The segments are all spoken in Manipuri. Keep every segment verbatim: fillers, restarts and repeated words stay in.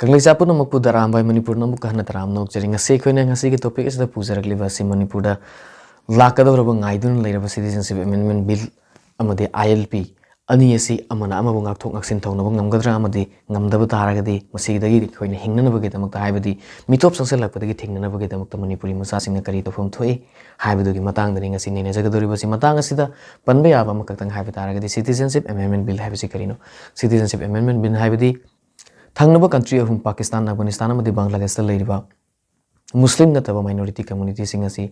ꯀꯪꯂꯩꯆꯥ ꯄꯨꯝꯅꯃꯛꯄꯨ ꯗꯔꯥꯝꯕꯥꯏ ꯃꯅꯤꯄꯨꯔꯅ ꯑꯃꯨꯛꯀ ꯍꯟꯅ ꯇꯔꯥꯝꯅ ꯑꯣꯛꯆꯔꯤ꯫ ꯉꯁꯤ ꯑꯩꯈꯣꯏꯅ ꯉꯁꯤꯒꯤ topic ꯑꯁꯤꯗ ꯄꯨꯖꯔꯛꯂꯤꯕ ꯑꯁꯤ ꯃꯅꯤꯄꯨꯔꯗ ꯂꯥꯛꯀꯗꯧꯔꯕ ꯉꯥꯏꯗꯨꯅ ꯂꯩꯔꯕ Citizenship Amendment Bill ꯑꯃꯗꯤ I L P ꯑꯅꯤ ꯑꯁꯤ ꯑꯃꯅ ꯑꯃꯕꯨ ꯉꯥꯛꯊꯣꯛ ꯉꯥꯛꯁꯤꯟ ꯇꯧꯅꯕ ꯉꯝꯒꯗ꯭ꯔꯥ, ꯑꯃꯗꯤ ꯉꯝꯗꯕ ꯇꯥꯔꯒꯗꯤ ꯃꯁꯤꯗꯒꯤ ꯑꯩꯈꯣꯏꯅ ꯍꯤꯡꯅꯅꯕꯒꯤꯗꯃꯛꯇ, ꯍꯥꯏꯕꯗꯤ ꯃꯤꯇꯣꯞ ꯆꯪꯁꯤꯜꯂꯛꯄꯗꯒꯤ ꯊꯤꯡꯅꯅꯕꯒꯤꯗꯃꯛꯇ ꯃꯅꯤꯄꯨꯔꯤ ꯃꯆꯥꯁꯤꯡꯅ ꯀꯔꯤ ꯇꯧꯐꯝ ꯊꯣꯛꯏ ꯍꯥꯏꯕꯗꯨꯒꯤ ꯃꯇꯥꯡꯗꯅꯤ ꯉꯁꯤ ꯅꯩꯅꯖꯒꯗꯧꯔꯤꯕꯁꯤ꯫ ꯃꯇꯥꯡ ꯑꯁꯤꯗ ꯄꯟꯕ ꯌꯥꯕ ꯑꯃꯈꯛꯇꯪ ꯍꯥꯏꯕ ꯇꯥꯔꯒꯗꯤ, Citizenship Amendment Bill ꯍꯥꯏꯕꯁꯤ ꯀꯔꯤꯅꯣ? Citizenship Amendment Bill ꯍꯥꯏꯕꯗꯤ ꯊꯪꯅꯕ country ꯑꯍꯨꯝ, ꯄꯥꯀꯤꯁꯇꯥꯟ, ꯑꯐꯒꯥꯅꯤꯁꯇꯥꯟ ꯑꯃꯗꯤ ꯕꯪꯒ꯭ꯂꯥꯗꯦꯁꯇ ꯂꯩꯔꯤꯕ ꯃꯨꯁꯂꯤꯝ ꯅꯠꯇꯕ minority communityꯁꯤꯡ ꯑꯁꯤ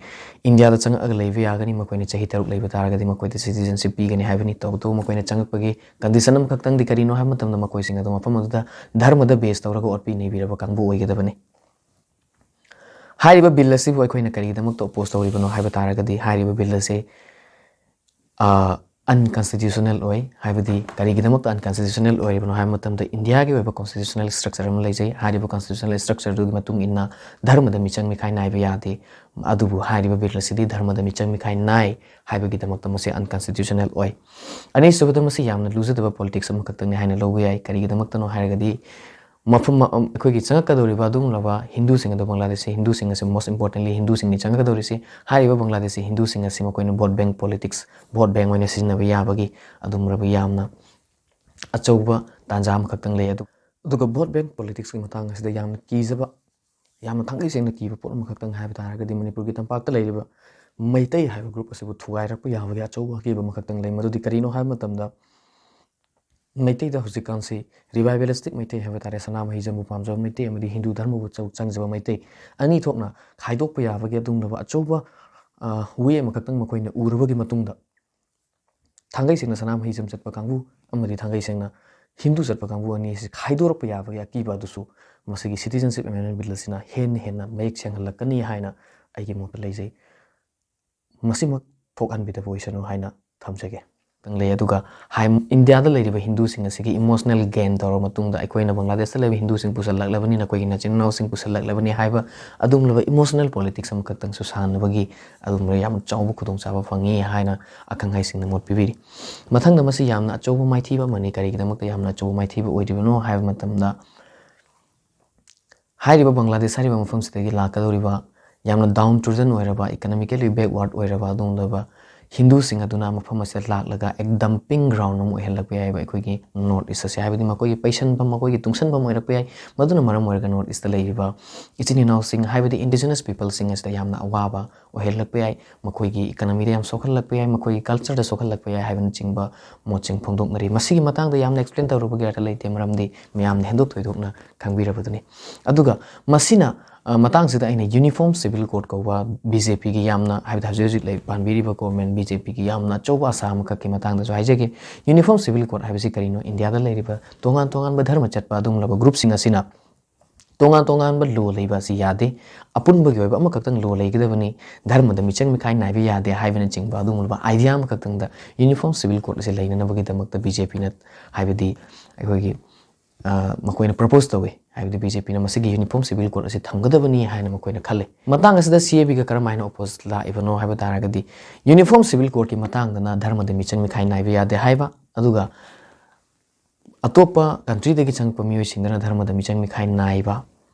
ꯏꯟꯗꯤꯌꯥꯗ ꯆꯪꯉꯛꯑꯒ ꯂꯩꯕ ꯌꯥꯒꯅꯤ꯫ ꯃꯈꯣꯏꯅ ꯆꯍꯤ ꯇꯔꯨꯛ ꯂꯩꯕ ꯇꯥꯔꯒꯗꯤ ꯃꯈꯣꯏꯗ citizenship ꯄꯤꯒꯅꯤ ꯍꯥꯏꯕꯅꯤ꯫ ꯇꯧꯕꯇꯕꯨ ꯃꯈꯣꯏꯅ ꯆꯪꯉꯛꯄꯒꯤ condition ꯑꯃꯈꯛꯇꯪꯗꯤ ꯀꯔꯤꯅꯣ ꯍꯥꯏꯕ ꯃꯇꯝꯗ ꯃꯈꯣꯏꯁꯤꯡ ꯑꯗꯨ ꯃꯐꯝ ꯑꯗꯨꯗ ꯙꯔꯃꯗ base ꯇꯧꯔꯒ ꯑꯣꯠꯄꯤ ꯅꯩꯕꯤꯔꯕ ꯀꯥꯡꯕꯨ ꯑꯣꯏꯒꯗꯕꯅꯤ꯫ ꯍꯥꯏꯔꯤꯕ bill ꯑꯁꯤꯕꯨ ꯑꯩꯈꯣꯏꯅ ꯀꯔꯤꯒꯤꯗꯃꯛꯇ oppose ꯇꯧꯔꯤꯕꯅꯣ ꯍꯥꯏꯕ ꯇꯥꯔꯒꯗꯤ, ꯍꯥꯏꯔꯤꯕ bill ꯑꯁꯤ ꯑ, unconstitutional ꯑꯣꯏ꯫ ꯍꯥꯏꯕꯗꯤ ꯀꯔꯤꯒꯤꯗꯃꯛꯇ unconstitutional ꯑꯣꯏꯔꯤꯕꯅꯣ ꯍꯥꯏꯕ ꯃꯇꯝꯗ, ꯏꯟꯗꯤꯌꯥꯒꯤ ꯑꯣꯏꯕ constitutional structure ꯑꯃ ꯂꯩꯖꯩ꯫ ꯍꯥꯏꯔꯤꯕ constitutional structure ꯑꯗꯨꯒꯤ ꯃꯇꯨꯡ ꯏꯟꯅ ꯙꯔꯃꯗ ꯃꯤꯆꯪ ꯃꯤꯈꯥꯏ ꯅꯥꯏꯕ ꯌꯥꯗꯦ꯫ ꯑꯗꯨꯕꯨ ꯍꯥꯏꯔꯤꯕ bill ꯑꯁꯤꯗꯤ ꯙꯔꯃꯗ ꯃꯤꯆꯪ ꯃꯤꯈꯥꯏ ꯅꯥꯏ ꯍꯥꯏꯕꯒꯤꯗꯃꯛꯇ ꯃꯁꯤ unconstitutional ꯑꯣꯏ꯫ ꯑꯅꯤꯁꯨꯕꯗ, ꯃꯁꯤ ꯌꯥꯝꯅ ꯂꯨꯖꯗꯕ politics ꯑꯃꯈꯛꯇꯪꯅꯤ ꯍꯥꯏꯅ ꯂꯧꯕ ꯌꯥꯏ꯫ ꯀꯔꯤꯒꯤꯗꯃꯛꯇꯅꯣ ꯍꯥꯏꯔꯒꯗꯤ, ꯃꯐꯝ ꯑ-, ꯑꯩꯈꯣꯏꯒꯤ ꯆꯪꯉꯛꯀꯗꯧꯔꯤꯕ ꯑꯗꯨꯒꯨꯝꯂꯕ ꯍꯤꯟꯗꯨꯁꯤꯡ ꯑꯗꯣ, ꯕꯪꯒ꯭ꯂꯥꯗꯦꯁꯁꯤ ꯍꯤꯟꯗꯨꯁꯤꯡ ꯑꯁꯤ, most importantly ꯍꯤꯟꯗꯨꯁꯤꯡꯅꯤ ꯆꯪꯉꯛꯀꯗꯧꯔꯤꯁꯤ꯫ ꯍꯥꯏꯔꯤꯕ ꯕꯪꯒ꯭ꯂꯥꯗꯦꯁꯁꯤ ꯍꯤꯟꯗꯨꯁꯤꯡ ꯑꯁꯤ ꯃꯈꯣꯏꯅ vote bank politics, vote bank ꯑꯣꯏꯅ ꯁꯤꯖꯤꯟꯅꯕ ꯌꯥꯕꯒꯤ ꯑꯗꯨꯒꯨꯝꯂꯕ ꯌꯥꯝꯅ ꯑꯆꯧꯕ ꯇꯥꯟꯖꯥ ꯑꯃꯈꯛꯇꯪ ꯂꯩ꯫ ꯑꯗꯨ-, ꯑꯗꯨꯒ vote bank politicsꯀꯤ ꯃꯇꯥꯡ ꯑꯁꯤꯗ ꯌꯥꯝꯅ ꯀꯤꯖꯕ, ꯌꯥꯝꯅ ꯊꯥꯡꯒꯩ ꯁꯦꯡꯅ ꯀꯤꯕ ꯄꯣꯠ ꯑꯃꯈꯛꯇꯪ ꯍꯥꯏꯕ ꯇꯥꯔꯒꯗꯤ, ꯃꯅꯤꯄꯨꯔꯒꯤ ꯇꯝꯄꯥꯛꯇ ꯂꯩꯔꯤꯕ ꯃꯩꯇꯩ ꯍꯥꯏꯕ group ꯑꯁꯤꯕꯨ ꯊꯨꯒꯥꯏꯔꯛꯄ ꯌꯥꯕꯒꯤ ꯑꯆꯧꯕ ꯑꯀꯤꯕ ꯑꯃꯈꯛꯇꯪ ꯂꯩ꯫ ꯃꯗꯨꯗꯤ ꯀꯔꯤꯅꯣ ꯍꯥꯏꯕ ꯃꯇꯝꯗ, ꯃꯩꯇꯩꯗ ꯍꯧꯖꯤꯛꯀꯥꯟꯁꯤ revivalistic ꯃꯩꯇꯩ ꯍꯥꯏꯕ ꯇꯥꯔꯦ, ꯁꯅꯥꯃꯍꯤꯖꯝꯕꯨ ꯄꯥꯝꯖꯕ ꯃꯩꯇꯩ ꯑꯃꯗꯤ ꯍꯤꯟꯗꯨ ꯙꯔꯃꯕꯨ ꯆꯧ-, ꯆꯪꯖꯕ ꯃꯩꯇꯩ, ꯑꯅꯤ ꯊꯣꯛꯅ ꯈꯥꯏꯗꯣꯛꯄ ꯌꯥꯕꯒꯤ ꯑꯗꯨꯒꯨꯝꯂꯕ ꯑꯆꯧꯕ, ꯑ, way ꯑꯃꯈꯛꯇꯪ ꯃꯈꯣꯏꯅ ꯎꯔꯕꯒꯤ ꯃꯇꯨꯡꯗ, ꯊꯥꯡꯒꯩ ꯁꯦꯡꯅ ꯁꯅꯥꯃꯍꯤꯖꯝ ꯆꯠꯄ ꯀꯥꯡꯕꯨ ꯑꯃꯗꯤ ꯊꯥꯡꯒꯩ ꯁꯦꯡꯅ ꯍꯤꯟꯗꯨ ꯆꯠꯄ ꯀꯥꯡꯕꯨ ꯑꯅꯤ ꯑꯁꯤ ꯈꯥꯏꯗꯣꯔꯛꯄ ꯌꯥꯕꯒꯤ ꯑꯀꯤꯕ ꯑꯗꯨꯁꯨ ꯃꯁꯤꯒꯤ Citizenship Amendment Bill ꯑꯁꯤꯅ ꯍꯦꯟꯅ ꯍꯦꯟꯅ ꯃꯌꯦꯛ ꯁꯦꯡꯍꯜꯂꯛꯀꯅꯤ ꯍꯥꯏꯅ ꯑꯩꯒꯤ ꯃꯣꯠꯇ ꯂꯩꯖꯩ꯫ ꯃꯁꯤꯃꯛ ꯊꯣꯛꯍꯟꯕꯤꯗꯕ ꯑꯣꯏꯁꯅꯨ ꯍꯥꯏꯅ ꯊꯝꯖꯒꯦ꯫ ꯂꯩ꯫ ꯑꯗꯨꯒ ꯍꯥꯏ-, ꯏꯟꯗꯤꯌꯥꯗ ꯂꯩꯔꯤꯕ ꯍꯤꯟꯗꯨꯁꯤꯡ ꯑꯁꯤꯒꯤ emotional gain ꯇꯧꯔꯕ ꯃꯇꯨꯡꯗ, ꯑꯩꯈꯣꯏꯅ ꯕꯪꯒ꯭ꯂꯥꯗꯦꯁꯇ ꯂꯩꯕ ꯍꯤꯟꯗꯨꯁꯤꯡ ꯄꯨꯁꯜꯂꯛꯂꯕꯅꯤ, ꯅꯈꯣꯏꯒꯤ ꯅꯆꯤꯟ ꯅꯅꯥꯎꯁꯤꯡ ꯄꯨꯁꯜꯂꯛꯂꯕꯅꯤ ꯍꯥꯏꯕ ꯑꯗꯨꯒꯨꯝꯂꯕ emotional politics ꯑꯃꯈꯛꯇꯪꯁꯨ ꯁꯥꯟꯅꯕꯒꯤ ꯑꯗꯨꯒꯨꯝꯂꯕ ꯌꯥꯝ ꯆꯥꯎꯕ ꯈꯨꯗꯣꯡꯆꯥꯕ ꯐꯪꯉꯤ ꯍꯥꯏꯅ ꯑꯈꯪ ꯑꯍꯩꯁꯤꯡꯅ ꯃꯣꯠ ꯄꯤꯕꯤꯔꯤ꯫ ꯃꯊꯪꯗ, ꯃꯁꯤ ꯌꯥꯝꯅ ꯑꯆꯧꯕ ꯃꯥꯏꯊꯤꯕ ꯑꯃꯅꯤ꯫ ꯀꯔꯤꯒꯤꯗꯃꯛꯇ ꯌꯥꯝꯅ ꯑꯆꯧꯕ ꯃꯥꯏꯊꯤꯕ ꯑꯣꯏꯔꯤꯕꯅꯣ ꯍꯥꯏꯕ ꯃꯇꯝꯗ, ꯍꯥꯏꯔꯤꯕ ꯕꯪꯒ꯭ꯂꯥꯗꯦꯁ ꯍꯥꯏꯔꯤꯕ ꯃꯐꯝꯁꯤꯗꯒꯤ ꯂꯥꯛꯀꯗꯧꯔꯤꯕ ꯌꯥꯝꯅ down trodden ꯑꯣꯏꯔꯕ, economically backward ꯑꯣꯏꯔꯕ ꯑꯗꯨꯒꯨꯝꯂꯕ ꯍꯤꯟꯗꯨꯁꯤꯡ ꯑꯗꯨꯅ ꯃꯐꯝ ꯑꯁꯤꯗ ꯂꯥꯛꯂꯒ ꯑꯦꯛ dumping ground ꯑꯃ ꯑꯣꯏꯍꯜꯂꯛꯄ ꯌꯥꯏꯑꯕ ꯑꯩꯈꯣꯏꯒꯤ North East ꯑꯁꯦ꯫ ꯍꯥꯏꯕꯗꯤ ꯃꯈꯣꯏꯒꯤ ꯄꯩꯁꯟꯐꯝ, ꯃꯈꯣꯏꯒꯤ ꯇꯨꯡꯁꯟꯐꯝ ꯑꯣꯏꯔꯛꯄ ꯌꯥꯏ꯫ ꯃꯗꯨꯅ ꯃꯔꯝ ꯑꯣꯏꯔꯒ North East ꯂꯩꯔꯤꯕ ꯏꯆꯤꯟ ꯏꯅꯥꯎꯁꯤꯡ, ꯍꯥꯏꯕꯗꯤ indigenous peopleꯁꯤꯡ ꯑꯁꯤꯗ ꯌꯥꯝꯅ ꯑꯋꯥꯕ ꯑꯣꯏꯍꯜꯂꯛꯄ ꯌꯥꯏ, ꯃꯈꯣꯏꯒꯤ economyꯗ ꯌꯥꯝ ꯁꯣꯛꯍꯜꯂꯛꯄ ꯌꯥꯏ, ꯃꯈꯣꯏꯒꯤ cultureꯗ ꯁꯣꯛꯍꯜꯂꯛꯄ ꯌꯥꯏ ꯍꯥꯏꯕꯅꯆꯤꯡꯕ ꯃꯣꯠꯁꯤꯡ ꯐꯣꯡꯗꯣꯛꯅꯔꯤ꯫ ꯃꯁꯤꯒꯤ ꯃꯇꯥꯡꯗ ꯌꯥꯝꯅ explain ꯇꯧꯔꯨꯕꯒꯤ ꯑꯔꯊ ꯂꯩꯇꯦ, ꯃꯔꯝꯗꯤ ꯃꯌꯥꯝꯅ ꯍꯦꯟꯗꯣꯛ ꯊꯣꯏꯗꯣꯛꯅ ꯈꯪꯕꯤꯔꯕꯗꯨꯅꯤ꯫ ꯑꯗꯨꯒ ꯃꯁꯤꯅ, ꯑ, ꯃꯇꯥꯡꯁꯤꯗ ꯑꯩꯅ Uniform Civil Code ꯀꯧꯕ BJPꯒꯤ ꯌꯥꯝꯅ, ꯍꯥꯏꯕꯗꯤ ꯍꯧꯖꯤꯛ ꯍꯧꯖꯤꯛ ꯂꯩ ꯄꯥꯟꯕꯤꯔꯤꯕ government BJPꯒꯤ ꯌꯥꯝꯅ ꯑꯆꯧꯕ ꯑꯁꯥ ꯑꯃꯈꯛꯀꯤ ꯃꯇꯥꯡꯗꯁꯨ ꯍꯥꯏꯖꯒꯦ꯫ Uniform Civil Code ꯍꯥꯏꯕꯁꯤ ꯀꯔꯤꯅꯣ? ꯏꯟꯗꯤꯌꯥꯗ ꯂꯩꯔꯤꯕ ꯇꯣꯉꯥꯟ ꯇꯣꯉꯥꯟꯕ ꯙꯔꯃ ꯆꯠꯄ ꯑꯗꯨꯒꯨꯝꯂꯕ groupꯁꯤꯡ ꯑꯁꯤꯅ ꯇꯣꯉꯥꯟ ꯇꯣꯉꯥꯟꯕ law ꯂꯩꯕ ꯑꯁꯤ ꯌꯥꯗꯦ꯫ ꯑꯄꯨꯟꯕꯒꯤ ꯑꯣꯏꯕ ꯑꯃꯈꯛꯇꯪ law ꯂꯩꯒꯗꯕꯅꯤ꯫ ꯙꯔꯃꯗ ꯃꯤꯆꯪ ꯃꯤꯈꯥꯏ ꯅꯥꯏꯕ ꯌꯥꯗꯦ ꯍꯥꯏꯕꯅꯆꯤꯡꯕ ꯑꯗꯨꯒꯨꯝꯂꯕ idea ꯑꯃꯈꯛꯇꯪꯗ Uniform Civil Code ꯑꯁꯤ ꯂꯩꯅꯅꯕꯒꯤꯗꯃꯛꯇ BJPꯅ, ꯍꯥꯏꯕꯗꯤ ꯑꯩꯈꯣꯏꯒꯤ, ꯑ, ꯃꯈꯣꯏꯅ propose ꯇꯧꯋꯤ꯫ ꯍꯥꯏꯕꯗꯤ BJPꯅ ꯃꯁꯤꯒꯤ Uniform Civil Code ꯑꯁꯤ ꯊꯝꯒꯗꯕꯅꯤ ꯍꯥꯏꯅ ꯃꯈꯣꯏꯅ ꯈꯜꯂꯤ꯫ ꯃꯇꯥꯡ ꯑꯁꯤꯗ CABꯒ ꯀꯔꯝꯍꯥꯏꯅ oppose ꯂꯥꯛꯏꯕꯅꯣ ꯍꯥꯏꯕ ꯇꯥꯔꯒꯗꯤ, Uniform Civil Codeꯀꯤ ꯃꯇꯥꯡꯗꯅ ꯙꯔꯃꯗ ꯃꯤꯆꯪ ꯃꯤꯈꯥꯏ ꯅꯥꯏꯕ ꯌꯥꯗꯦ ꯍꯥꯏꯕ, ꯑꯗꯨꯒ ꯑꯇꯣꯞꯄ countryꯗꯒꯤ ꯆꯪꯉꯛꯄ ꯃꯤꯑꯣꯏꯁꯤꯡꯗꯅ ꯙꯔꯃꯗ ꯃꯤꯆꯪ ꯃꯤꯈꯥꯏ ꯅꯥꯏꯕ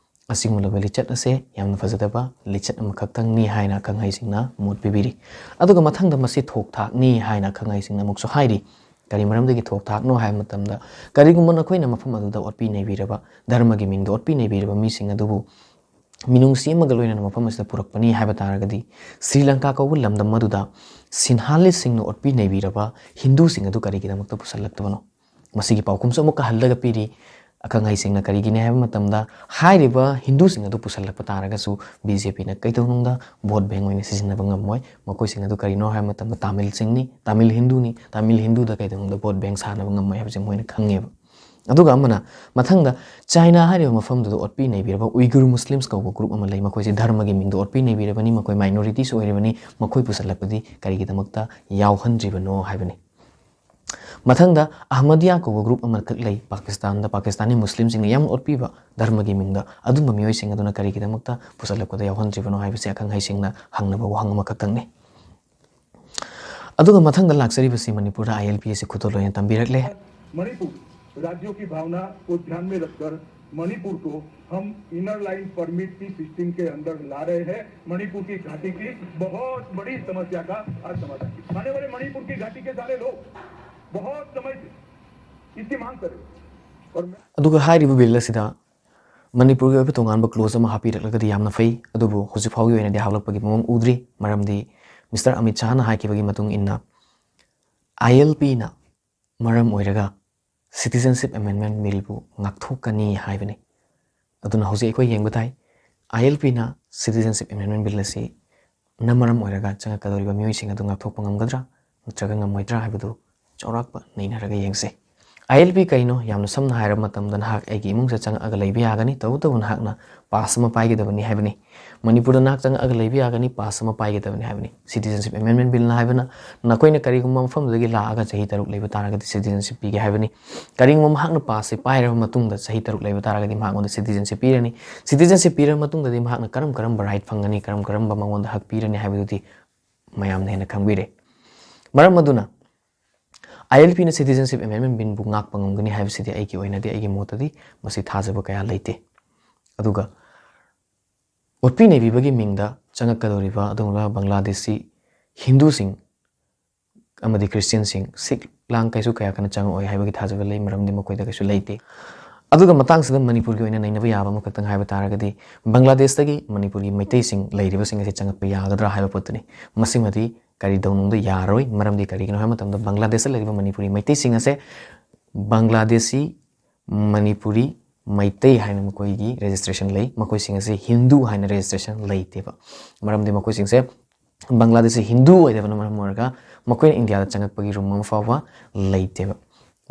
ꯑꯁꯤꯒꯨꯝꯂꯕ ꯂꯤꯆꯠ ꯑꯁꯦ ꯌꯥꯝꯅ ꯐꯖꯗꯕ ꯂꯤꯆꯠ ꯑꯃꯈꯛꯇꯪꯅꯤ ꯍꯥꯏꯅ ꯑꯈꯪ ꯑꯍꯩꯁꯤꯡꯅ ꯃꯣꯠ ꯄꯤꯕꯤꯔꯤ꯫ ꯑꯗꯨꯒ ꯃꯊꯪꯗ ꯃꯁꯤ ꯊꯣꯛ ꯊꯥꯛꯅꯤ ꯍꯥꯏꯅ ꯑꯈꯪ ꯑꯍꯩꯁꯤꯡꯅ ꯑꯃꯨꯛꯁꯨ ꯍꯥꯏꯔꯤ꯫ ꯀꯔꯤ ꯃꯔꯝꯗꯒꯤ ꯊꯣꯛ ꯊꯥꯛꯅꯣ ꯍꯥꯏꯕ ꯃꯇꯝꯗ, ꯀꯔꯤꯒꯨꯝꯕ ꯅꯈꯣꯏꯅ ꯃꯐꯝ ꯑꯗꯨꯗ ꯑꯣꯠꯄꯤ ꯅꯩꯕꯤꯔꯕ, ꯙꯔꯃꯒꯤ ꯃꯤꯡꯗ ꯑꯣꯠꯄꯤ ꯅꯩꯕꯤꯔꯕ ꯃꯤꯁꯤꯡ ꯑꯗꯨꯕꯨ ꯃꯤꯅꯨꯡꯁꯤ ꯑꯃꯒ ꯂꯣꯏꯅꯅ ꯃꯐꯝ ꯑꯁꯤꯗ ꯄꯨꯔꯛꯄꯅꯤ ꯍꯥꯏꯕ ꯇꯥꯔꯒꯗꯤ, ꯁ꯭ꯔꯤ ꯂꯪꯀꯥ ꯀꯧꯕ ꯂꯝꯗꯝ ꯑꯗꯨꯗ ꯁꯤꯟꯍꯥꯂꯤꯁꯁꯤꯡꯅ ꯑꯣꯠꯄꯤ ꯅꯩꯕꯤꯔꯕ ꯍꯤꯟꯗꯨꯁꯤꯡ ꯑꯗꯨ ꯀꯔꯤꯒꯤꯗꯃꯛꯇ ꯄꯨꯁꯜꯂꯛꯇꯕꯅꯣ? ꯃꯁꯤꯒꯤ ꯄꯥꯎꯈꯨꯝꯁꯨ ꯑꯃꯨꯛꯀ ꯍꯜꯂꯒ ꯄꯤꯔꯤ꯫ ꯑꯈꯪ ꯑꯍꯩꯁꯤꯡꯅ ꯀꯔꯤꯒꯤꯅꯤ ꯍꯥꯏꯕ ꯃꯇꯝꯗ, ꯍꯥꯏꯔꯤꯕ ꯍꯤꯟꯗꯨꯁꯤꯡ ꯑꯗꯨ ꯄꯨꯁꯜꯂꯛꯄ ꯇꯥꯔꯒꯁꯨ BJPꯅ ꯀꯩꯗꯧꯅꯨꯡꯗ vote bank ꯑꯣꯏꯅ ꯁꯤꯖꯤꯟꯅꯕ ꯉꯝꯃꯣꯏ꯫ ꯃꯈꯣꯏꯁꯤꯡ ꯑꯗꯨ ꯀꯔꯤꯅꯣ ꯍꯥꯏꯕ ꯃꯇꯝꯗ ꯇꯥꯃꯤꯜꯁꯤꯡꯅꯤ, ꯇꯥꯃꯤꯜ ꯍꯤꯟꯗꯨꯅꯤ, ꯇꯥꯃꯤꯜ ꯍꯤꯟꯗꯨꯗ ꯀꯩꯗꯧꯅꯨꯡꯗ vote bank ꯁꯥꯟꯅꯕ ꯉꯝꯃꯣꯏ ꯍꯥꯏꯕꯁꯤ ꯃꯣꯏꯅ ꯈꯪꯉꯦꯕ꯫ ꯑꯗꯨꯒ ꯑꯃꯅ, ꯃꯊꯪꯗ ꯆꯥꯏꯅꯥ ꯍꯥꯏꯔꯤꯕ ꯃꯐꯝꯗꯨꯗ ꯑꯣꯠꯄꯤ ꯅꯩꯕꯤꯔꯕ ꯎꯏꯒꯨꯔ ꯃꯨꯁꯂꯤꯝꯁ ꯀꯧꯕ group ꯑꯃ ꯂꯩ꯫ ꯃꯈꯣꯏꯁꯦ ꯙꯔꯃꯒꯤ ꯃꯤꯡꯗ ꯑꯣꯠꯄꯤ ꯅꯩꯕꯤꯔꯕꯅꯤ, ꯃꯈꯣꯏ minorities ꯑꯣꯏꯔꯤꯕꯅꯤ, ꯃꯈꯣꯏ ꯄꯨꯁꯜꯂꯛꯄꯗꯤ ꯀꯔꯤꯒꯤꯗꯃꯛꯇ ꯌꯥꯎꯍꯟꯗ꯭ꯔꯤꯕꯅꯣ ꯍꯥꯏꯕꯅꯤ꯫ ꯃꯊꯪꯗ ꯑꯍꯃꯗꯤꯌꯥ ꯀꯧꯕ group ꯑꯃꯈꯛ ꯂꯩ ꯄꯥꯀꯤꯁꯇꯥꯟꯗ, ꯄꯥꯀꯤꯁꯇꯥꯅꯤ ꯃꯨꯁꯂꯤꯝꯁꯤꯡꯅ ꯌꯥꯝꯅ ꯑꯣꯠꯄꯤꯕ ꯙꯔꯃꯒꯤ ꯃꯤꯡꯗ꯫ ꯑꯗꯨꯝꯕ ꯃꯤꯑꯣꯏꯁꯤꯡ ꯑꯗꯨꯅ ꯀꯔꯤꯒꯤꯗꯃꯛꯇ ꯄꯨꯁꯜꯂꯛꯄꯗ ꯌꯥꯎꯍꯟꯗ꯭ꯔꯤꯕꯅꯣ ꯍꯥꯏꯕꯁꯤ ꯑꯈꯪ ꯑꯍꯩꯁꯤꯡꯅ ꯍꯪꯅꯕ ꯋꯥꯍꯪ ꯑꯃꯈꯛꯇꯪꯅꯤ꯫ ꯑꯗꯨꯒ ꯃꯊꯪꯗ ꯂꯥꯛꯆꯔꯤꯕꯁꯤ ꯃꯅꯤꯄꯨꯔꯗ ILP ꯑꯁꯤ ꯈꯨꯗꯣꯜ ꯑꯣꯏꯅ ꯇꯝꯕꯤꯔꯛꯂꯦ꯫ मणिपुर राज्यों की भावना को ध्यान में रखकर मणिपुर को हम इनर लाइन परमिट की सिस्टम के अंदर ला रहे हैं। मणिपुर की घाटी की बहुत बड़ी समस्या का आज समाधान। आने वाले मणिपुर की घाटी के सारे लोग बहुत समय से इसकी मांग कर रहे हैं। और मैं ꯑꯗꯨꯒ ꯍꯥꯏꯔꯤꯕ ꯕꯤꯜ ꯑꯁꯤꯗ ꯃꯅꯤꯄꯨꯔꯒꯤ ꯑꯣꯏꯕ ꯇꯣꯉꯥꯟꯕ ꯀ꯭ꯂꯣꯖ ꯑꯃ ꯍꯥꯞꯄꯤꯔꯛꯂꯒꯗꯤ ꯌꯥꯝꯅ ꯐꯩ꯫ ꯑꯗꯨꯕꯨ ꯍꯧꯖꯤꯛ ꯐꯥꯎꯒꯤ ꯑꯣꯏꯅꯗꯤ ꯍꯥꯞꯂꯛꯄꯒꯤ ꯃꯑꯣꯡ ꯎꯗ꯭ꯔꯤ꯫ ꯃꯔꯝꯗꯤ ꯃꯤꯁꯇꯔ ꯑꯃꯤꯠ ꯁꯥꯍꯅ ꯍꯥꯏꯈꯤꯕꯒꯤ ꯃꯇꯨꯡ ꯏꯟꯅ, ꯑꯥꯏ ꯑꯦꯜ ꯄꯤꯅ ꯃꯔꯝ ꯑꯣꯏꯔꯒ ꯁꯤꯇꯤꯖꯟꯁꯤꯞ ꯑꯦꯃꯦꯟꯃꯦꯟ ꯕꯤꯜꯕꯨ ꯉꯥꯛꯊꯣꯛꯀꯅꯤ ꯍꯥꯏꯕꯅꯤ꯫ ꯑꯗꯨꯅ ꯍꯧꯖꯤꯛ ꯑꯩꯈꯣꯏ ꯌꯦꯡꯕ ꯇꯥꯏ, ꯑꯥꯏ ꯑꯦꯜ ꯄꯤꯅ ꯁꯤꯇꯤꯖꯟꯁꯤꯞ ꯑꯦꯃꯦꯟꯃꯦꯟ ꯕꯤꯜ ꯑꯁꯤꯅ ꯃꯔꯝ ꯑꯣꯏꯔꯒ ꯆꯪꯉꯛꯀꯗꯧꯔꯤꯕ ꯃꯤꯑꯣꯏꯁꯤꯡ ꯑꯗꯨ ꯉꯥꯛꯊꯣꯛꯄ ꯉꯝꯒꯗ꯭ꯔꯥ ꯅꯠꯇ꯭ꯔꯒ ꯉꯝꯃꯣꯏꯗ꯭ꯔꯥ ꯍꯥꯏꯕꯗꯨ ꯆꯥꯎꯔꯥꯛꯄ ꯅꯩꯅꯔꯒ ꯌꯦꯡꯁꯤ꯫ ꯑꯥꯏ ꯑꯦꯜ ꯄꯤ ꯀꯩꯅꯣ? ꯌꯥꯝꯅ ꯁꯝꯅ ꯍꯥꯏꯔꯕ ꯃꯇꯝꯗ, ꯅꯍꯥꯛ ꯑꯩꯒꯤ ꯏꯃꯨꯡꯁꯤꯗ ꯆꯪꯉꯛꯑꯒ ꯂꯩꯕ ꯌꯥꯒꯅꯤ, ꯇꯧꯕꯇꯕꯨ ꯅꯍꯥꯛꯅ ꯄꯥꯁ ꯑꯃ ꯄꯥꯏꯒꯗꯕꯅꯤ ꯍꯥꯏꯕꯅꯤ꯫ ꯃꯅꯤꯄꯨꯔꯗ ꯅꯍꯥꯛ ꯆꯪꯉꯛꯑꯒ ꯂꯩꯕ ꯌꯥꯒꯅꯤ, ꯄꯥꯁ ꯑꯃ ꯄꯥꯏꯒꯗꯕꯅꯤ ꯍꯥꯏꯕꯅꯤ꯫ ꯁꯤꯇꯤꯖꯟꯁꯤꯞ ꯑꯦꯃꯦꯟꯃꯦꯟ ꯕꯤꯜꯅ ꯍꯥꯏꯕꯅ ꯅꯈꯣꯏꯅ ꯀꯔꯤꯒꯨꯝꯕ ꯃꯐꯝꯗꯨꯗꯒꯤ ꯂꯥꯛꯑꯒ ꯆꯍꯤ ꯇꯔꯨꯛ ꯂꯩꯕ ꯇꯥꯔꯒꯗꯤ ꯁꯤꯇꯤꯖꯟꯁꯤꯞ ꯄꯤꯒꯦ ꯍꯥꯏꯕꯅꯤ꯫ ꯀꯔꯤꯒꯨꯝꯕ ꯃꯍꯥꯛꯅ ꯄꯥꯁꯁꯦ ꯄꯥꯏꯔꯕ ꯃꯇꯨꯡꯗ ꯆꯍꯤ ꯇꯔꯨꯛ ꯂꯩꯕ ꯇꯥꯔꯒꯗꯤ ꯃꯍꯥꯛꯉꯣꯟꯗ ꯁꯤꯇꯤꯖꯟꯁꯤꯞ ꯄꯤꯔꯅꯤ꯫ ꯁꯤꯇꯤꯖꯟꯁꯤꯞ ꯄꯤꯔꯕ ꯃꯇꯨꯡꯗꯗꯤ ꯃꯍꯥꯛꯅ ꯀꯔꯝ ꯀꯔꯝꯕ ꯔꯥꯏꯠ ꯐꯪꯒꯅꯤ, ꯀꯔꯝ ꯀꯔꯝꯕ ꯃꯉꯣꯟꯗ ꯍꯛ ꯄꯤꯔꯅꯤ ꯍꯥꯏꯕꯗꯨꯗꯤ ꯃꯌꯥꯝꯅ ꯍꯦꯟꯅ ꯈꯪꯕꯤꯔꯦ꯫ ꯃꯔꯝ ꯑꯗꯨꯅ ꯑꯥꯏ ꯑꯦꯜ ꯄꯤꯅ ꯁꯤꯇꯤꯖꯟꯁꯤꯞ ꯑꯦꯃꯦꯟꯃꯦꯟ ꯕꯤꯜꯕꯨ ꯉꯥꯛꯄ ꯉꯝꯒꯅꯤ ꯍꯥꯏꯕꯁꯤꯗꯤ ꯑꯩꯒꯤ ꯑꯣꯏꯅꯗꯤ, ꯑꯩꯒꯤ ꯃꯣꯠꯇꯗꯤ ꯃꯁꯤ ꯊꯥꯖꯕ ꯀꯌꯥ ꯂꯩꯇꯦ꯫ ꯑꯗꯨꯒ ꯑꯣꯠꯄꯤ ꯅꯩꯕꯤꯕꯒꯤ ꯃꯤꯡꯗ ꯆꯪꯉꯛꯀꯗꯧꯔꯤꯕ ꯑꯗꯨꯒꯨꯝꯂꯕ ꯕꯪꯒ꯭ꯂꯥꯗꯦꯁꯤ ꯍꯤꯟꯗꯨꯁꯤꯡ ꯑꯃꯗꯤ ꯈ꯭ꯔꯤꯁꯇꯤꯌꯟꯁꯤꯡ, ꯁꯤꯈ ꯂꯥꯡ ꯀꯩꯁꯨ ꯀꯌꯥ ꯀꯟꯅ ꯆꯪꯉꯛꯑꯣꯏ ꯍꯥꯏꯕꯒꯤ ꯊꯥꯖꯕ ꯂꯩ, ꯃꯔꯝꯗꯤ ꯃꯈꯣꯏꯗ ꯀꯩꯁꯨ ꯂꯩꯇꯦ꯫ ꯑꯗꯨꯒ ꯃꯇꯥꯡꯁꯤꯗ ꯃꯅꯤꯄꯨꯔꯒꯤ ꯑꯣꯏꯅ ꯅꯩꯅꯕ ꯌꯥꯕ ꯑꯃꯈꯛꯇꯪ ꯍꯥꯏꯕ ꯇꯥꯔꯒꯗꯤ, ꯕꯪꯒ꯭ꯂꯥꯗꯦꯁꯇꯒꯤ ꯃꯅꯤꯄꯨꯔꯒꯤ ꯃꯩꯇꯩꯁꯤꯡ ꯂꯩꯔꯤꯕꯁꯤꯡ ꯑꯁꯤ ꯆꯪꯉꯛꯄ ꯌꯥꯒꯗ꯭ꯔꯥ ꯍꯥꯏꯕ ꯄꯣꯠꯇꯨꯅꯤ꯫ ꯃꯁꯤꯃꯗꯤ ꯀꯔꯤꯗꯧꯅꯨꯡꯗ ꯌꯥꯔꯔꯣꯏ꯫ ꯃꯔꯝꯗꯤ ꯀꯔꯤꯒꯤꯅꯣ ꯍꯥꯏꯕ ꯃꯇꯝꯗ, ꯕꯪꯒ꯭ꯂꯥꯗꯦꯁꯇ ꯂꯩꯔꯤꯕ ꯃꯅꯤꯄꯨꯔꯤ ꯃꯩꯇꯩꯁꯤꯡ ꯑꯁꯦ ꯕꯪꯒ꯭ꯂꯥꯗꯦꯁꯤ, ꯃꯅꯤꯄꯨꯔꯤ, ꯃꯩꯇꯩ ꯍꯥꯏꯅ ꯃꯈꯣꯏꯒꯤ ꯔꯦꯖꯤꯁꯇ꯭ꯔꯦꯁꯟ ꯂꯩ꯫ ꯃꯈꯣꯏꯁꯤꯡ ꯑꯁꯤ ꯍꯤꯟꯗꯨ ꯍꯥꯏꯅ ꯔꯦꯖꯤꯁꯇ꯭ꯔꯦꯁꯟ ꯂꯩꯇꯦꯕ꯫ ꯃꯔꯝꯗꯤ ꯃꯈꯣꯏꯁꯤꯡꯁꯦ ꯕꯪꯒ꯭ꯂꯥꯗꯦꯁꯁꯤ ꯍꯤꯟꯗꯨ ꯑꯣꯏꯗꯕꯅ ꯃꯔꯝ ꯑꯣꯏꯔꯒ ꯃꯈꯣꯏꯅ ꯏꯟꯗꯤꯌꯥꯗ ꯆꯪꯉꯛꯄꯒꯤ ꯔꯨꯝ ꯑꯃ ꯐꯥꯎꯕ ꯂꯩꯇꯦꯕ꯫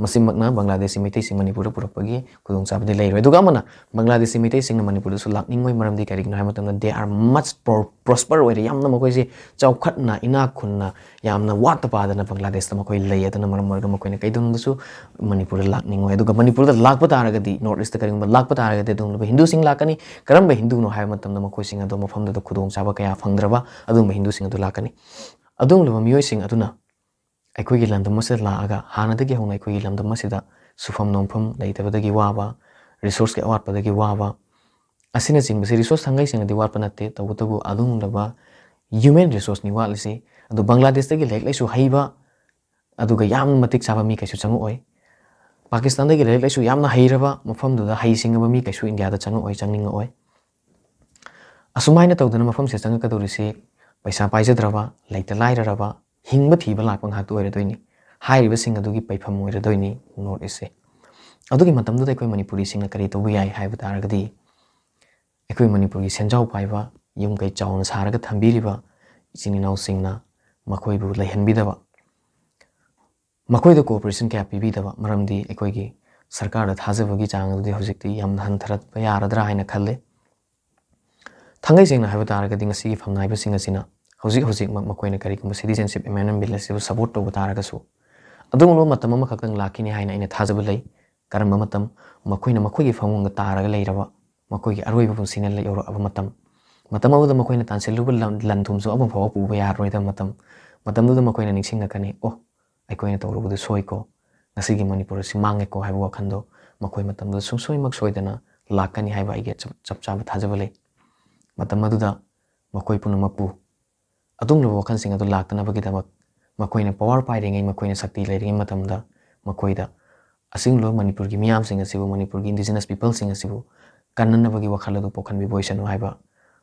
ꯃꯁꯤꯃꯛꯅ ꯕꯪꯒ꯭ꯂꯥꯗꯦꯁꯤ ꯃꯩꯇꯩꯁꯤꯡ ꯃꯅꯤꯄꯨꯔꯗ ꯄꯨꯔꯛꯄꯒꯤ ꯈꯨꯗꯣꯡꯆꯥꯕꯗꯤ ꯂꯩꯔꯣꯏ꯫ ꯑꯗꯨꯒ ꯑꯃꯅ, ꯕꯪꯒ꯭ꯂꯥꯗꯦꯁꯤ ꯃꯩꯇꯩꯁꯤꯡꯅ ꯃꯅꯤꯄꯨꯔꯗꯁꯨ ꯂꯥꯛꯅꯤꯡꯉꯣꯏ꯫ ꯃꯔꯝꯗꯤ ꯀꯔꯤꯒꯤꯅꯣ ꯍꯥꯏꯕ ꯃꯇꯝꯗ, they are much pro-, prosper ꯑꯣꯏꯔꯦ, ꯌꯥꯝꯅ ꯃꯈꯣꯏꯁꯤ ꯆꯥꯎꯈꯠꯅ, ꯏꯅꯥꯛ ꯈꯨꯟꯅ, ꯌꯥꯝꯅ ꯋꯥꯠꯇ ꯄꯥꯗꯅ ꯕꯪꯒ꯭ꯂꯥꯗꯦꯁꯇ ꯃꯈꯣꯏ ꯂꯩ꯫ ꯑꯗꯨꯅ ꯃꯔꯝ ꯑꯣꯏꯔꯒ ꯃꯈꯣꯏꯅ ꯀꯩꯗꯧꯅꯨꯡꯗꯁꯨ ꯃꯅꯤꯄꯨꯔꯗ ꯂꯥꯛꯅꯤꯡꯉꯣꯏ꯫ ꯑꯗꯨꯒ ꯃꯅꯤꯄꯨꯔꯗ ꯂꯥꯛꯄ ꯇꯥꯔꯒꯗꯤ, ꯅꯣꯔꯠ ꯏꯁꯇ ꯀꯔꯤꯒꯨꯝꯕ ꯂꯥꯛꯄ ꯇꯥꯔꯒꯗꯤ, ꯑꯗꯨꯒꯨꯝꯂꯕ ꯍꯤꯟꯗꯨꯁꯤꯡ ꯂꯥꯛꯀꯅꯤ꯫ ꯀꯔꯝꯕ ꯍꯤꯟꯗꯨꯅꯣ ꯍꯥꯏꯕ ꯃꯇꯝꯗ, ꯃꯈꯣꯏꯁꯤꯡ ꯑꯗꯣ ꯃꯐꯝꯗꯨꯗ ꯈꯨꯗꯣꯡꯆꯥꯕ ꯀꯌꯥ ꯐꯪꯗ꯭ꯔꯕ ꯑꯗꯨꯒꯨꯝꯕ ꯍꯤꯟꯗꯨꯁꯤꯡ ꯑꯗꯨ ꯂꯥꯛꯀꯅꯤ꯫ ꯑꯗꯨꯒꯨꯝꯂꯕ ꯃꯤꯑꯣꯏꯁꯤꯡ ꯑꯗꯨꯅ ꯑꯩꯈꯣꯏꯒꯤ ꯂꯝꯗꯝ ꯑꯁꯤꯗ ꯂꯥꯛꯑꯒ, ꯍꯥꯟꯅꯗꯒꯤ ꯍꯧꯅ ꯑꯩꯈꯣꯏꯒꯤ ꯂꯝꯗꯝ ꯑꯁꯤꯗ ꯁꯨꯐꯝ ꯅꯣꯝꯐꯝ ꯂꯩꯇꯕꯗꯒꯤ ꯋꯥꯕ, ꯔꯤꯁꯣꯔꯁꯀꯤ ꯑꯋꯥꯠꯄꯗꯒꯤ ꯋꯥꯕ ꯑꯁꯤꯅꯆꯤꯡꯕꯁꯤ ꯔꯤꯁꯣꯔꯁ ꯊꯥꯡꯒꯩ ꯁꯦꯡꯅꯗꯤ ꯋꯥꯠꯄ ꯅꯠꯇꯦ, ꯇꯧꯕꯇꯕꯨ ꯑꯗꯨꯒꯨꯝꯂꯕ ꯍ꯭ꯌꯨꯃꯦꯟ ꯔꯤꯁꯣꯔꯁꯅꯤ ꯋꯥꯠꯂꯤꯁꯤ꯫ ꯑꯗꯨ ꯕꯪꯒ꯭ꯂꯥꯗꯦꯁꯇꯒꯤ ꯂꯥꯏꯔꯤꯛ ꯂꯥꯏꯁꯨ ꯍꯩꯕ, ꯑꯗꯨꯒ ꯌꯥꯝꯅ ꯃꯇꯤꯛ ꯆꯥꯕ ꯃꯤ ꯀꯩꯁꯨ ꯆꯪꯉꯛꯑꯣꯏ꯫ ꯄꯥꯀꯤꯁꯇꯥꯟꯗꯒꯤ ꯂꯥꯏꯔꯤꯛ ꯂꯥꯏꯁꯨ ꯌꯥꯝꯅ ꯍꯩꯔꯕ ꯃꯐꯝꯗꯨꯗ ꯍꯩꯁꯤꯡꯉꯕ ꯃꯤ ꯀꯩꯁꯨ ꯏꯟꯗꯤꯌꯥꯗ ꯆꯪꯉꯛꯑꯣꯏ, ꯆꯪꯅꯤꯡꯉꯛꯑꯣꯏ꯫ ꯑꯁꯨꯃꯥꯏꯅ ꯇꯧꯗꯅ ꯃꯐꯝꯁꯤꯗ ꯆꯪꯉꯛꯀꯗꯧꯔꯤꯁꯤ ꯄꯩꯁꯥ ꯄꯥꯏꯖꯗ꯭ꯔꯕ, ꯂꯩꯇ ꯂꯥꯏꯔꯔꯕ, ꯍꯤꯡꯕ ꯊꯤꯕ ꯂꯥꯛꯄ ꯉꯥꯛꯇ ꯑꯣꯏꯔꯗꯣꯏꯅꯤ꯫ ꯍꯥꯏꯔꯤꯕꯁꯤꯡ ꯑꯗꯨꯒꯤ ꯄꯩꯐꯝ ꯑꯣꯏꯔꯗꯣꯏꯅꯤ ꯅꯣꯔꯠ ꯏꯁꯁꯦ꯫ ꯑꯗꯨꯒꯤ ꯃꯇꯝꯗꯨꯗ ꯑꯩꯈꯣꯏ ꯃꯅꯤꯄꯨꯔꯤꯁꯤꯡꯅ ꯀꯔꯤ ꯇꯧꯕ ꯌꯥꯏ ꯍꯥꯏꯕ ꯇꯥꯔꯒꯗꯤ, ꯑꯩꯈꯣꯏ ꯃꯅꯤꯄꯨꯔꯒꯤ ꯁꯦꯟꯖꯥꯎ ꯄꯥꯏꯕ, ꯌꯨꯝ ꯀꯩ ꯆꯥꯎꯅ ꯁꯥꯔꯒ ꯊꯝꯕꯤꯔꯤꯕ ꯏꯆꯤꯟ ꯏꯅꯥꯎꯁꯤꯡꯅ ꯃꯈꯣꯏꯕꯨ ꯂꯩꯍꯟꯕꯤꯗꯕ, ꯃꯈꯣꯏꯗ ꯀꯣꯑꯣꯄꯔꯦꯁꯟ ꯀꯌꯥ ꯄꯤꯕꯤꯗꯕ, ꯃꯔꯝꯗꯤ ꯑꯩꯈꯣꯏꯒꯤ ꯁꯔꯀꯥꯔꯗ ꯊꯥꯖꯕꯒꯤ ꯆꯥꯡ ꯑꯗꯨꯗꯤ ꯍꯧꯖꯤꯛꯇꯤ ꯌꯥꯝꯅ ꯍꯟꯊꯔꯛꯄ ꯌꯥꯔꯗ꯭ꯔꯥ ꯍꯥꯏꯅ ꯈꯜꯂꯦ꯫ ꯊꯥꯡꯒꯩ ꯁꯦꯡꯅ ꯍꯥꯏꯕ ꯇꯥꯔꯒꯗꯤ, ꯉꯁꯤꯒꯤ ꯐꯝꯅꯥꯏꯕꯁꯤꯡ ꯑꯁꯤꯅ ꯍꯧꯖꯤꯛ ꯍꯧꯖꯤꯛꯃꯛ ꯃꯈꯣꯏꯅ ꯀꯔꯤꯒꯨꯝꯕ ꯁꯤꯇꯤꯖꯦꯟꯁꯤꯞ ꯑꯦꯃꯦꯟꯗꯃꯦꯟ ꯕꯤꯜ ꯑꯁꯤꯕꯨ ꯁꯄꯣꯔꯠ ꯇꯧꯕ ꯇꯥꯔꯒꯁꯨ, ꯑꯗꯨꯒꯨꯝꯂꯕ ꯃꯇꯝ ꯑꯃꯈꯛꯇꯪ ꯂꯥꯛꯈꯤꯅꯤ ꯍꯥꯏꯅ ꯑꯩꯅ ꯊꯥꯖꯕ ꯂꯩ꯫ ꯀꯔꯝꯕ ꯃꯇꯝ? ꯃꯈꯣꯏꯅ ꯃꯈꯣꯏꯒꯤ ꯐꯃꯨꯡꯗ ꯇꯥꯔꯒ ꯂꯩꯔꯕ, ꯃꯈꯣꯏꯒꯤ ꯑꯔꯣꯏꯕ ꯄꯨꯟꯁꯤꯅ ꯂꯩ-, ꯌꯧꯔꯛꯑꯕ ꯃꯇꯝ꯫ ꯃꯇꯝ ꯑꯗꯨꯗ ꯃꯈꯣꯏꯅ ꯇꯥꯟꯁꯤꯜꯂꯨꯕ ꯂꯟ, ꯂꯟ ꯊꯨꯝꯁꯨ ꯑꯃ ꯐꯥꯎꯕ ꯄꯨꯕ ꯌꯥꯔꯔꯣꯏꯗꯕ ꯃꯇꯝ꯫ ꯃꯇꯝꯗꯨꯗ ꯃꯈꯣꯏꯅ ꯅꯤꯡꯁꯤꯡꯂꯛꯀꯅꯤ, "ꯑꯣ, ꯑꯩꯈꯣꯏꯅ ꯇꯧꯔꯨꯕꯗꯨ ꯁꯣꯏꯀꯣ, ꯉꯁꯤꯒꯤ ꯃꯅꯤꯄꯨꯔ ꯑꯁꯤ ꯃꯥꯡꯉꯦꯀꯣ" ꯍꯥꯏꯕ ꯋꯥꯈꯜꯗꯣ ꯃꯈꯣꯏ ꯃꯇꯝꯗꯨꯗ ꯁꯨꯡꯁꯣꯏꯃꯛ ꯁꯣꯏꯗꯅ ꯂꯥꯛꯀꯅꯤ ꯍꯥꯏꯕ ꯑꯩꯒꯤ ꯆꯞ, ꯆꯞ ꯆꯥꯕ ꯊꯥꯖꯕ ꯂꯩ꯫ ꯃꯇꯝ ꯑꯗꯨꯗ ꯃꯈꯣꯏ ꯄꯨꯝꯅꯃꯛꯄꯨ ꯑꯗꯨꯒꯨꯝꯂꯕ ꯋꯥꯈꯜꯁꯤꯡ ꯑꯗꯨ ꯂꯥꯛꯇꯅꯕꯒꯤꯗꯃꯛ, ꯃꯈꯣꯏꯅ ꯄꯋꯥꯔ ꯄꯥꯏꯔꯤꯉꯩ, ꯃꯈꯣꯏꯅ ꯁꯛꯇꯤ ꯂꯩꯔꯤꯉꯩ ꯃꯇꯝꯗ, ꯃꯈꯣꯏꯗ ꯑꯁꯤꯒꯨꯝꯂꯕ ꯃꯅꯤꯄꯨꯔꯒꯤ ꯃꯤꯌꯥꯝꯁꯤꯡ ꯑꯁꯤꯕꯨ, ꯃꯅꯤꯄꯨꯔꯒꯤ ꯏꯟꯗꯤꯖꯤꯅꯁ ꯄꯤꯄꯜꯁꯤꯡ ꯑꯁꯤꯕꯨ ꯀꯟꯅꯅꯕꯒꯤ ꯋꯥꯈꯜ ꯑꯗꯨ ꯄꯣꯛꯍꯟꯕꯤꯕ ꯑꯣꯏꯁꯅꯨ ꯍꯥꯏꯕ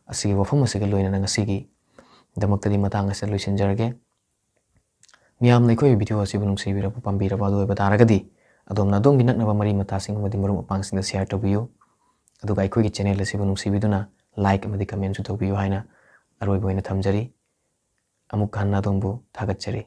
ꯑꯁꯤꯒꯤ ꯋꯥꯐꯝ ꯑꯁꯤꯒ ꯂꯣꯏꯅꯅ ꯉꯁꯤꯒꯤꯗꯃꯛꯇꯗꯤ ꯃꯇꯥꯡ ꯑꯁꯤꯗ ꯂꯣꯏꯁꯤꯟꯖꯔꯒꯦ꯫ ꯃꯤꯌꯥꯝꯅ ꯑꯩꯈꯣꯏꯒꯤ ꯚꯤꯗꯤꯑꯣ ꯑꯁꯤꯕꯨ ꯅꯨꯡꯁꯤꯕꯤꯔꯕ, ꯄꯥꯝꯕꯤꯔꯕ ꯑꯗꯨ ꯑꯣꯏꯕ ꯇꯥꯔꯒꯗꯤ, ꯑꯗꯣꯝꯅ ꯑꯗꯣꯝꯒꯤ ꯅꯛꯅꯕ ꯃꯔꯤ ꯃꯇꯥꯁꯤꯡ ꯑꯃꯗꯤ ꯃꯔꯨꯞ ꯃꯄꯥꯡꯁꯤꯡꯗ ꯁꯤꯌꯔ ꯇꯧꯕꯤꯌꯨ꯫ ꯑꯗꯨꯒ ꯑꯩꯈꯣꯏꯒꯤ ꯆꯦꯅꯦꯜ ꯑꯁꯤꯕꯨ ꯅꯨꯡꯁꯤꯕꯤꯗꯨꯅ ꯂꯥꯏꯛ ꯑꯃꯗꯤ ꯀꯃꯦꯟꯁꯨ ꯇꯧꯕꯤꯌꯨ ꯍꯥꯏꯅ ꯑꯔꯣꯏꯕ ꯑꯣꯏꯅ ꯊꯝꯖꯔꯤ꯫ ꯑꯃꯨꯛ ꯍꯟꯅ ꯑꯗꯣꯝꯕꯨ ꯊꯥꯒꯠꯆꯔꯤ꯫